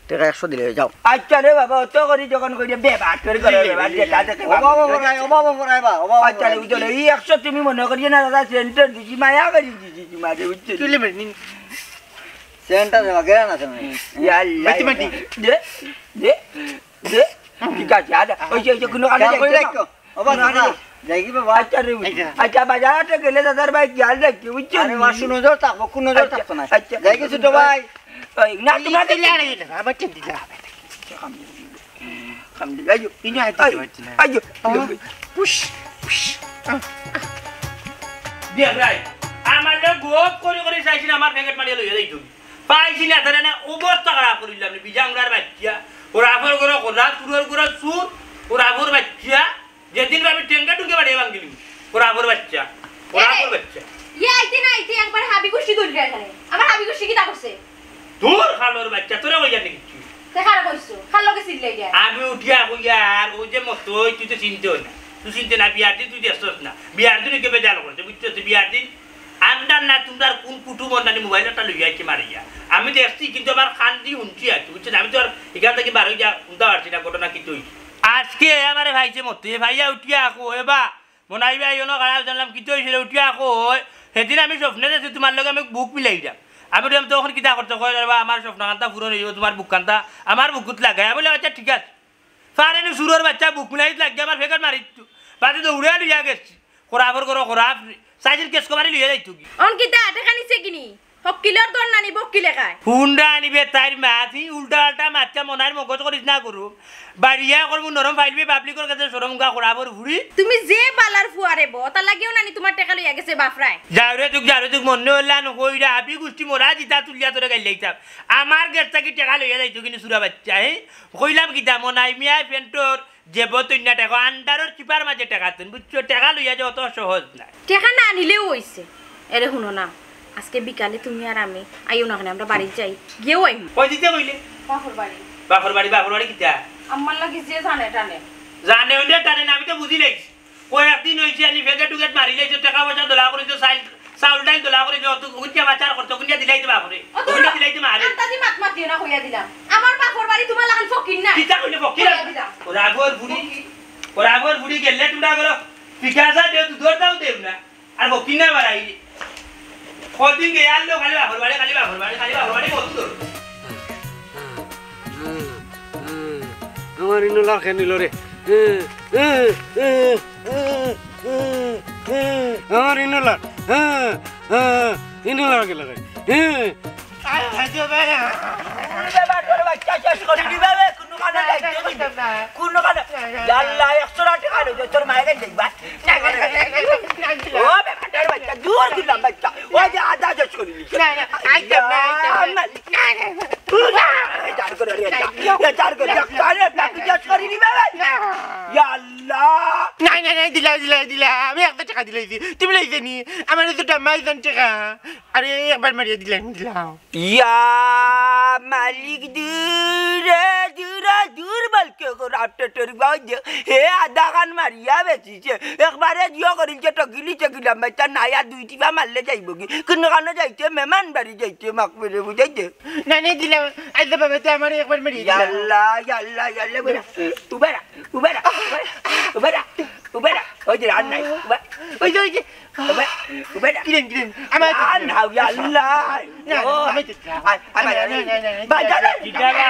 টেকা একশো দিলে যাও। আচ্ছা রে বাবা, অত করি যখন করি বেবাট করি করে বেবাট, যেটা থেকে ও বাবা বাবা। ফরাই, ও বাবা ফরাই বা, ও বাবা আচ্ছা রে, ফরাই। বুঝলে, এই একশো তুমি মনে করিও না দাদা, সেন্টর দিছি, মায়া করি দিছি তোমারে, বুঝছো? তুলে মেরে নিন। সেন্টটা দেবা, গেরা না তুমি। ইয়া আল্লাহ। মাটি, মাটি। দে, দে, দে। ঠিক আছে, আচ্ছা, ওই যে, ওই যে কোনো কাজে খেয়াল করে যাইতো না। রাখো। ও বাবা, না, না, না। যাই কি বাবা? আচ্ছা রে, এই যে। আচ্ছা, বাজারে গেলে দাদার ভাই খেয়াল রাখি, বুঝছো? আরে, ওর সুনজর থাকবো, কুনজর আচ্ছা, থাকতো না। আচ্ছা। যাই কি ছোট ভাই? ওই, না, তোমার দিলে আর এই না, আমার টেন দিলে। আলহামদুলিল্লাহ, আইয়ো। ইনো আইতে আইয়ো, পারছি না। আইয়ো। আহ। Push, push. আহ। দিয়া ভাই, আমার লোক গোপ করে করে চাইছি না, আমার প্যাকেট মারিয়া লইয়া যাইতো। পাইছি না, তারা না অবস্থা খারাপ করিলাম, বিজাংরার বাচ্চা। ওরা আফর করে কোলা, চুরর করে চুর, ওরা আফর বাচ্চা। যেদিন আমি টেঙ্গা টুঙ্গে বাড়িয়ে ভাঙিলি, ওরা আফর বাচ্চা, ওরা এ, আফর বাচ্চা। ইয়ে আইতে না আইতে একবার হাবি গুষ্টি ধরি যায় এখানে। আমার হাবি গুষ্টি কিতা করছে? তোর খালর বাচ্চা, তোরা কইয়া নাকি? তে কারে কইছো? কার লগে চিল্লাইরা? আমি উঠিয়া কইয়া, আর ওই যে মতই, তুই তো চিনতে না। তুই চিনতে না, বিয়ার দিন তুই দেখছস না। বিয়ার দিন ওকে বেজাল করছে, বুঝছস? তুই বিয়ার দিন আমরার না তোমরার কোন কুটুম অন্যান্য মোবাইল একটা লইয়া আইছে মারিয়া। আমি দেখছি, কিন্তু আমার কান দি হুনছি আর কি, বুঝছস? আমি তো আর এখান থেকে বার হইয়া হুনতে পারছি না ঘটনা কিতা অইছে। আজকে আমারে ভাইছে মতই, এ ভাইয়া উঠিয়া কো, এ বা, মনাই ভাই, অনো খারাপ জানলাম, কিতা অইছে রে? উঠিয়া কো, সেদিন আমি স্বপ্নে দেখছি তোমার লগে আমি বুক মিলাইলাম। আমি বললাম, "তখন কিতা করতে?" কয়, "রে বা, আমার স্বপ্ন কান্তা পূরণ হইব, তোমার বুক কান্তা আমার বুকুত লাগাই।" আমি বললাম, "আচ্ছা, ঠিক আছে।" ফারে নু চুরর বাইচ্চা বুক মিলাইত লাগি আমার ফেকাত মারিত। বাদে দৌড়াইয়া লইয়া গেছি। খরাফর ঘরো খরাফ। সাইজের কেস কমারি লইয়া যাইতো কি? অন কিতা টেকা নিছে কিনি? হক্কিলর দর নানি বক্কিলে খায়। হুন্ডা আনিবে তাইর মা, তুই উল্টা আল্টা মাতকা মনার মগজ করিস না করু। বাড়িয়া করমু নরম ফাইলবে পাবলিকর কাছে শরম গা খরাফর ফুড়ি। তুমি যে বালার ফুয়ারে বো, তার লাগিও নানি তোমার টেকা লইয়া গেছে বাফরায়। যাও রে তুক, যাও রে তুক, মনে হইলা নু কইরা, হাবি গুষ্টি মরা জিতা তুলিয়া তোরে গাইল লইতাম। আমার গেছ থাকি টেকা লইয়া যাইতো কিনি চুরা বাইচ্চা, হে? কইলাম কিতা, মনাই মিয়া ফেন্টর জেবো তুইন্না টেকা, আন্ডারর চিপার মাঝে টেকা তুন, বুঝছো? টেকা লইয়া যে অত সহজ না। টেকা না নিলেও অইছে। এরে হুনো না, আজকে বিকালে তুমি আর আমি আইও না কেনে, আমরা বাড়িত যাই, গিয়াউ আইমু। কই দিতে কইলে? বাফর বাড়ি। বাফর বাড়ি, বাফর বাড়ি কিতা? আম্মার লাগি যে জানে টানে। জানে অইলে টানে না, আমি তো বুঝি লাইছি। কয়েকদিন অইছে আনি ফেকেট টুকেট মারি লাইছে, টেকা পয়সা দলা করিছে, চাইল চাউল ডাইল দলা করিছে, অত গুঞ্জা বাচার করতো, গুঞ্জা দিলাইতে বাফরে। অত গুঞ্জা দিলাইতে মারে। আন্তাজি মাত মাতিও না কইয়া দিলাম। আমার বাফর বাড়ি তোমার লাখান ফকির না। কিতা কইলে ফকির? কইয়া দিলাম। ওরা আগর বুড়ি, ফকির। ওরা আগর বুড়ি গেলে টুডা করো। পিকাসা দেও, দুধর দাও দেও না। আর ফকির না বাড়াই। কদিন গেয়ার লো খালি বাফর বাড়ি, খালি বাফর বাড়ি, খালি বাফর বাড়ি কত দূর? আমার ইনোলার খেয়ে নিল রে। আমার ইনোলার। ইনোলার গেল রে। আরে ভাই, ভাই। ওরে বাবা, তোর বাচ্চা শেষ করে দিবে রে, কোনো কানে যাইতে দিবে না। কোনো কানে। আল্লাহ, একশো টেকা লইবে, তোর মায়ের কাছে যাইবা। ও বেটা, তোর বাচ্চা, দূর দিলাম বাচ্চা। ওই যে আধা শেষ করে দিছে। না, না, আইতাম না, আইতাম না। আমার না, না, না। এ, চার করে রে, এ, চার করে, চার করে, চার করে, চার করে, চার করে, না। ইয়া আল্লাহ। না, না, না, দিলাই, দিলাই, দিলাই। আমি একটা টাকা দিলাইছি। তুমি লাইছো নি? আমার তো টামাই জান টাকা। আরে, একবার মারিয়া দিলাই, দিলাও। ইয়া মালিক, দূর রে, দূর রে, দূর বলকে গো, রাত্রে তোর বাউ যে, হে আধা খান মারিয়া বেশি। একবারে জিও করিল যে টগিলি টগিলাম, বাইচ্চা নাই আর দুই টিপা মারলে যাইব কি? কোন কানো যাইতে, মেমান বাড়ি যাইতে, মাক মেরে বুঝাইতে। না, না, দিলাম। আইজ বাবা, তে আমার একবার মারি দিলাম। ইয়াল্লা, ইয়াল্লা, ইয়াল্লা, উবেরা, উবেরা, উবেরা, উবেরা, উবেরা। ওই যে রান নাই, উবেরা। ওই যে, ওই যে। উবেরা, উবেরা। কিরেন, কিরেন। আমার রান নাও, ইয়াল্লা। না, না, ও, আমি তো আয়, আয়, আয়, না, না, না, না, না, বাজারে। কিতারা,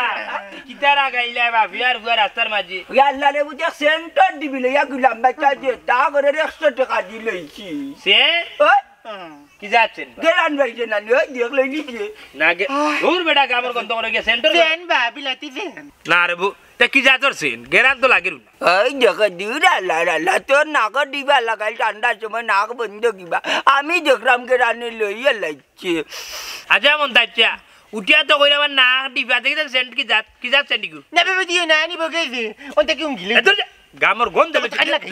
কিতারা গাইলা বা, বিয়ার বুয়া রাস্তার মাঝে। ইয়াল্লা রে, বুঝে সেন্টার দিবি লইয়া গুলাম বাইচ্চা যে, তা করে একশো টাকা দিলাইছি। সে? ওই। হুম। কি যাচ্ছেন বা? গেরান বাইছে না, ওই দেখ লই নিছে। না গে-, আহ। দূর বেটা, গামর গন্ধ করে গিয়া সেন্টার। সেন বা, বিলাতি সেন। না রে বু, তা কি জাতর সেন? গেরান তো লাগের না। ওই দেখো, দূর আল্লাহ, আল্লাহ, তোর নাকর ডিবা লাগাইল, ঠান্ডার সময় নাক বন্ধ কিবা। আমি দেখলাম গেরানে লইয়া লাইছে। আচ্ছা, মন থাকছে, উঠিয়া তো কইরা আমার নাক ডিবা, দেখি তো সেন্ট কি জাত, কি জাত সেন্ট ইগু? না বাবা, দিও না, আনি বগেছে, ওন থেকে উঙ্গিলে। এ, তোর যে গামর গন্ধ তো লইছে। খালি লাগাই।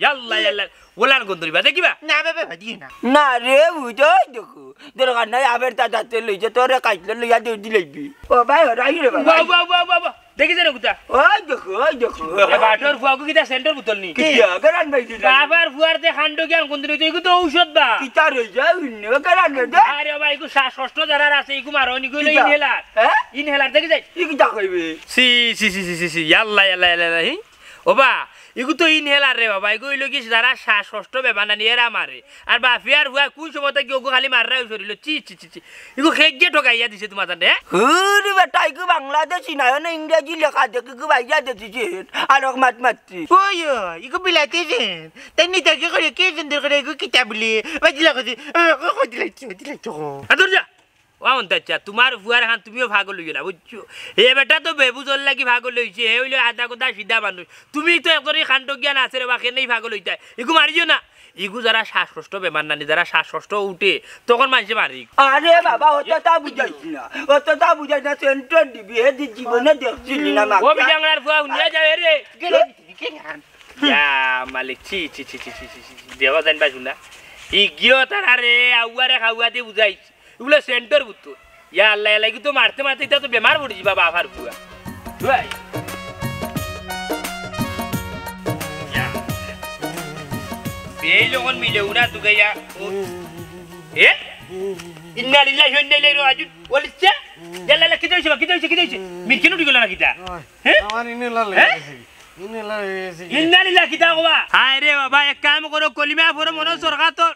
ইয়াল্লা, ইয়াল্লা। ওলান কোন ধরিবা, দেখিবা? না, বাবা, বাবা, দিও না। না রে, বুঝো, দেখো। দরকার নাই, আবার তা যাতে লইছে, তোরে কাইটলে লইয়া দে দিলাইবি। ও ভাই, ওরাই রে বাবা। বাহ, বাহ, বাহ, বাহ, বাহ। দেখি যে রে কুতা? ওই দেখো, ওই দেখো। এ বাটর ফুয়াগু কিতা সেন্টর বোতল নি? কিতা, গেরান বাইছে না। বাবার ফুয়ার তে খান্ড জ্ঞান কোন দিন হইতো? ইগু তো ঔষধ বা। কিতা রইছে? ইন্নে গেরান বাইছে। আরে বাবা, ইগু শ্বাসকষ্ট যারার আছে, ইগু মারো, ইগু হইলো কিতা? ইনহেলার। হ্যাঁ? ইনহেলার, দেখি যাই। ই কিতা কইবে? সি, সি, সি, সি, সি, সি। ইয়াল্লা, ইয়াল্লা, ইয়াল্লা, হি। ওবা, ইগু তো ইনহেলার রে বাবা, ইগু অইলো কি যারা শ্বাসকষ্ট বেমার নানি এরা মারে। আর বাফিয়ার ফুয়া কুন সময় থাকি ওগু খালি মাররা অই শরীলো। ছি, ছি, ছি, ছি। ইগু খেগিয়ে ঠকাইয়া দিছে তোমার জানে, হ্যাঁ? হুর বেটা, ইগু বাংলাদেশি নায়, না ইংরেজি লেখা দেখি, ইগু বাইয়া দেখি যে, আর এক মাত মাতছি। ওই, ওই, ইগু বিলাতি যে। তাই নিতে কি করে, কি সুন্দর করে, ইগু কিতা বলি? বাজিলা কইছি, ও, ও, ও, দিলাই তো, দিলাই তো। আদর যা। ওয়া অন্তাচ্ছা, তোমার ফুয়ার খান তুমিও পাগল অইও না, বুঝছো? হে বেটা তো বেবুজর লাগি পাগল অইছে, হে অইলো আধা কথা সিধা মানুষ। তুমি তো একজনই কাণ্ড জ্ঞান আছে রে বা, কেনেই পাগল অইতায়। ইগু মারিও না। ইগু যারা শ্বাসকষ্ট বেমার নানি, যারা শ্বাসকষ্ট উঠে, তখন মানষে মারে। আরে বাবা, অততা বুঝাইস না, অততা বুঝাইস না, সেন্টর দিবি, হে দি জীবনে দেখছিলি না মাকে। ও বিজাংলার ফুয়া, হুনিয়া যাও, এ রে। গেলে, গেলে। ইয়া মালিক, ছি, ছি, ছি। দেখো জান ভাই, শুনা। ইগিও তারা রে, আউয়ারে খাওয়া দিয়ে বুঝাইছি। ইগুলা সেন্টর বুত্তর। ইয়া আল্লাহ, ইয়া আল্লাহ, ইগু তো মারতে মারতে ইতা তো বেমার পড়ি যিবা বাফার ফুয়া। ভাই। ইয়া। এই লোকন মিলে উনা তুকাইয়া। ও। এ? ইন্না লিল্লাহি ওয়া ইন্না ইলাইহি রাজিউন। ওলিচ্ছা? ইয়া আল্লাহ, আল্লাহ, কিতা অইছে বা, কিতা অইছে, কিতা অইছে? মিরকিন উঠি গেল না কিতা? হ্যাঁ? আমার ইনে লাল হ্যাঁ? লেগে গেছে। ইন্না লিল্লাহ কিতা কবা? হায় রে বাবা, এক কাম করো, কলিমা পড়ো, মনো সরকার তো।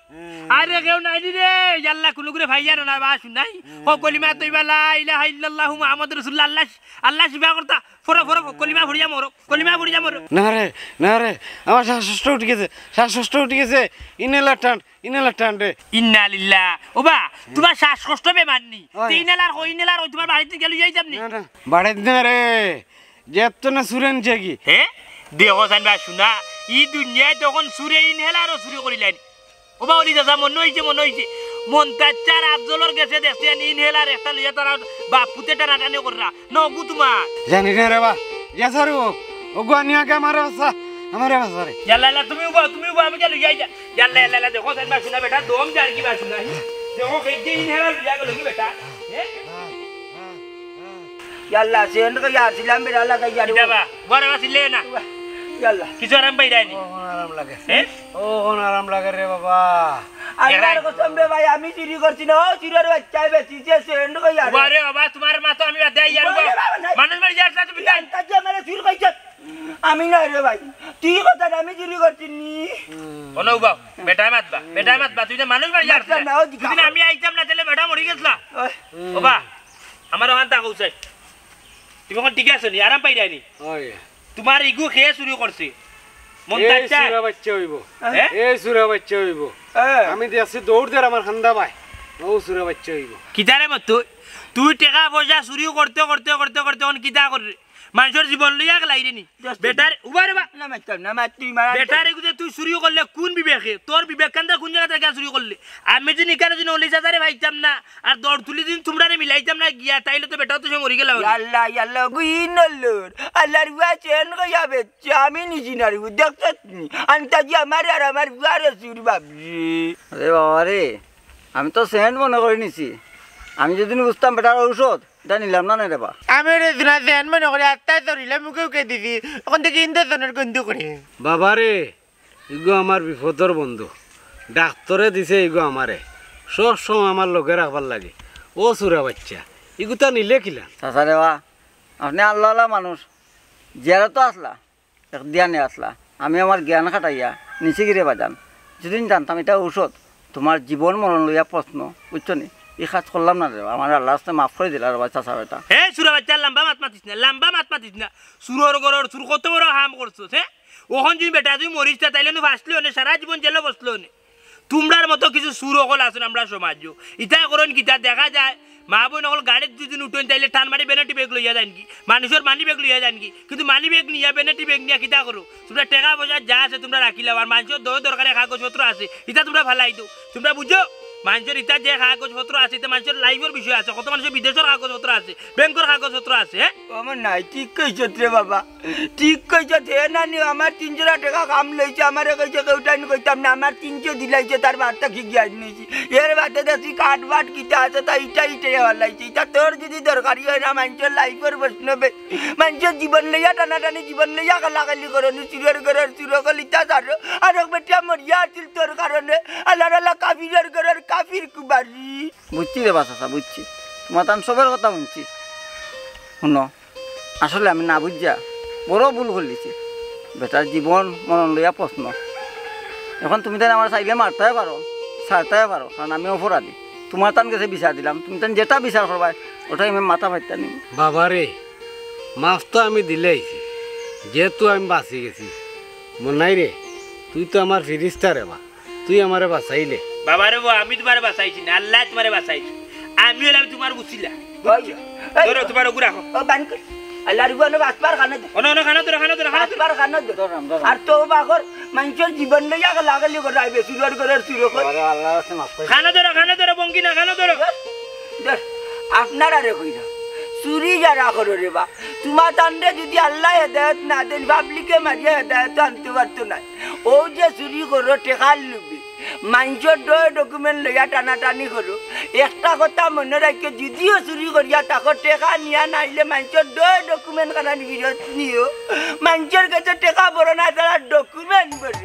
আরে কেউ নাই নি রে, ইয়াল্লা, কুনুগুরে ভাইয়ার না বা শুনাই। ক কলিমা তৈবা লা ইলাহা ইল্লাল্লাহু মুহাম্মাদুর রাসূলুল্লাহ, আল্লাহ, আল্লাহ শিফা করতা। পড়ো, পড়ো, কলিমা পড়িয়া মরো, কলিমা পড়িয়া মরো। না রে, না রে, আমার শ্বাসকষ্ট উঠি গেছে, শ্বাসকষ্ট উঠি গেছে। ইনহেলার টান, ইনহেলার টান রে। ইন্না লিল্লাহ। ওবা, তুমার শ্বাসকষ্ট বেমার নি? অয়। তে ইনহেলার কই, ইনহেলার কই, তুমার বাড়িত গেলে যাইতাম নি? না, না, বাড়িত না রে। যেত না সুরেন জেগি। হে? দেখো চাইন বা শুনা, ই দুনিয়াত তখন চুরে ইনহেলারও চুরি করিলাইন। ওবা অলি চাচা, মনো অইছে, মনো অইছে। মন্তাজ চাচার আফজলর গেছে দেখছি, আনি ইনহেলার একটা লইয়া তারা বাপ পুতে টানাটানি কররা। নগু তুমার। জানি না রে বা, গেছে রে ও। ওগু আনি আগে আমারে বাঁচা, আমারে বাঁচা রে। ইয়াল্লা, ইয়াল্লা, তুমি উবাও, তুমি উবাও, আমি গেলে যাই যা। ইয়াল্লা, ইয়াল্লা, ইয়াল্লা, দেখো চাইন বা শুনা বেটা, দম যার কি বা শুনা, হি? দেখো, এই যে ইনহেলার লইয়া গেল কি বেটা? হে? ইয়াল্লা, সেন্ট কই আসিলাম, বেটা লাগাই যার। ইটা বা, বড় বা সিলে না। ইয়াল্লা। কিছু আরাম পাই যায়নি। ও, কোন আরাম লাগে? হে? ও, কোন আরাম লাগে রে বাবা? আল্লাহর এরাই। কসম রে ভাই, আমি চুরি করছি না, ও চুরের বাচ্চায় বেশি যে সেন্ট কই আর। বাবা রে বাবা, তুমার মা তো আমি বাদ দেই আর ওরে বাবা। বাবা, নাই। মানুষ বাড়ি যাস না তুমি, যাই। তা যে আমারে চুর কইছে। আমি না রে ভাই, তুই কথা না, আমি চুরি করছি নি। কোনো উবাও, বেটায় মাতবা, বেটায় মাতবা, তুই যে মানুষ বাড়ি যাস মাতবা না। না, ও দিকে যদি না আমি আইতাম না, তাহলে বেটা মরি গেছলা। ওই। ওবা, আমার ওখান তা কৌশাই। তুমি এখন ঠিক আছো নি? আরাম পাই যায়নি? ওই। তুমার ইগু খেয়ে চুরি করছে। মন এই চাইছে। চুরা বাচ্চা অইবো। হ্যাঁ? এই চুরা বাচ্চা অইবো। হ্যাঁ। আমি দেখছি দৌড় দের আমার খান্দা ভাই। ও চুরা বাচ্চা অইবো। কিতারে মত তুই? তুই টেকা পয়সা চুরি করতে, করতে, করতে, করতে, এখন কিতা করে? মানষর জীবন লইয়া গেলাই রে নি। বেটার, উবা রে বা। না, মারতাম না, মার, তুই মার। বেটার এগু যে তুই চুরি করলে কোন বিবেকে? তোর বিবেক কান্দা কোন জায়গা থাকি চুরি করলে? আমি যদি ইকারে যদি অলি চাচারে পাইতাম না, আর দৌড় তুলি দিন তুমরারে মিলাইতাম না গিয়া, তাইলে তো বেটাও তো সে মরি গেল। ইয়াল্লা, ইয়াল্লা, গু ইনলোর। আল্লাহর ওয়া চেন কইয়া বেচ্চা, আমি নিছি না রে, দেখছত নি? আন্তাজি আমারে আর আমার ওয়ারে চুর বাবরে। আরে বাবা রে, আমি তো সেন্ট মনে করি নিছি। আমি যদি বুঝতাম বেটার ঔষধ, ইটা নিলাম না নে রে বা। আমি রে দিনা সেন্ট মনে করি আত্মায় ধরিলে মুখে উকে দিছি। এখন থেকে ইন্দে জনের গন্ধ করে। বাবা রে, ইগু আমার বিপদর বন্ধু। ডাক্তরে দিছে ইগু আমারে। সব সময় আমার লগে রাখবার লাগে। ও চুরা বাচ্চা, ইগু তা নিলে কিলা? চাচা রে বা, আপনে আল্লাহওয়ালা মানুষ। জিয়ারতো আসলা, এক ধ্যানে আসলা। আমি আমার জ্ঞান খাটাইয়া নিছি গিরে বাজান। যদি জানতাম ইটা ঔষধ, তুমার জীবন মরণ লইয়া প্রশ্ন, বুঝছো নি? ই কাজ করলাম না রে বা, আমার আল্লাহর কাছে মাফ করি দিলা রে বা, চাচা বেটা। হে চুরা বাচ্চা, লম্বা মাত মাতিস না, লম্বা মাত মাতিস না। চুরর ঘরর চুর কত বড় হাম করছস, হে? অখন যদি বেটা তুই মরিস তা, তাইলে নু ফাঁসলি অনে, সারা জীবন জেলো বসলো অনে। তুমরার মতো কিছু চুর অকল আছইন আমরার সমাজো। ইতা করইন কিতা দেখা যায়, মা বইন অকল গাড়িত যদি উঠইন, তাইলে টান মারি ভ্যানিটি ব্যাগ লইয়া যাইন গি, মানষর মানি ব্যাগ লইয়া যাইন গি, কিন্তু মানি ব্যাগ নিয়া, ভ্যানিটি ব্যাগ নিয়া কিতা করো? তুমরা টেকা পয়সা যা আছে তুমরা রাখিলাও, আর মানষর দয় দরকারে কাগজপত্র আছে, ইতা তুমরা ফালাই দেও। তুমরা বুঝো, মানষর ইতা যে কাগজপত্র আছে, ইতা মানষর লাইফর বিষয় আছে, কত মানষর বিদেশর কাগজপত্র আছে, ব্যাংকর কাগজপত্র আছে, হে? ও আমার নাই, ঠিক কইছত রে বাবা, ঠিক কইছত। হে নানি, আমার তিনশো টেকা কাম লইছে, আমারে কইছে কেউটাইন কইতাম না, আমার তিনশো দিলাইছে, তার বার্তা কি জ্ঞান নিছি। এর বাদে দেখছি কাঠ বাট কিতা আছে, তা ইটা ইটাই হালাইছে। ইটা তোর যদি দরকারি অয় না, মানষর লাইফর প্রশ্ন বে, মানষর জীবন লইয়া টানাটানি, জীবন লইয়া কালাকালি করো, নি চুরর ঘরর চুর অকল ইতা ছাড়ো। আর এক বেটা মরিয়া আছিল তোর কারণে, আল্লাহর আল্লাহ কাফিরর ঘরর কাফির কুবারি। বুঝছি রে বা চাচা, বুঝছি। তুমার তান সবের কথা হুনছি। হুনো, আসলে আমি না বুঝিয়া বড় ভুল করিলিছি। বেটার জীবন মরণ লইয়া প্রশ্ন। এখন তুমি তাইন আমারে চাইলে মারতায় পারো, ছাড়তায় পারো, কারণ আমি অপরাধী। তুমার তান গেছে বিচার দিলাম, তুমি তান যেটা বিচার করবায়, ওটাই আমি মাথা ফাইতা নিমু। বাবা রে, মাফ তো আমি দিলাইছি, যেহেতু আমি বাঁচি গেছি। মনাই রে, তুই তো আমার ফিরিস্তা রে বা। তুই আমারে বাঁচাইলে। বাবা রে বা, আমি তুমারে বাঁচাইছি না, আল্লায় তুমারে বাঁচাইছে। আমি অইলাম তুমার উছিলা। ওই, এই, ধরো, তুমার অগু রাখো। ও, বান কর। আল্লাহর উপরে বাঁচবার কানো দে। অনো, অনো, কানো ধরো, কানো ধরো, কানো ধরো। বাঁচবার কানো দে। ধরো, ধরো। আর তো বাকর, মানষর জীবন লইয়া গালাগালি করে আইবে, চুরর ঘরর চুর অকল। আরে, আল্লাহর কাছে মাফ করে। কানো ধরো, কানো ধরো, বঙ্গি না, কানো ধরো। ধর, ধর। আপনারারে কইরা, চুরি যারা করো রে বা, তুমার তানরে যদি আল্লায় হেদায়েত না দেইন, পাবলিকে মারিয়া হেদায়েত আনতে পারতো নায়। অউ যে চুরি করো টেকার লুভে, মানষর ডয় document লইয়া টানাটানি করো। একটা কথা মনো রাখিও, যুদিও চুরি করিয়া থাকো, টেকা নিয়া নাইলে মানষর ডয় document খানান ফিরত নিও। মানষর গেছে টেকা বড় নায়, তারার document বড়।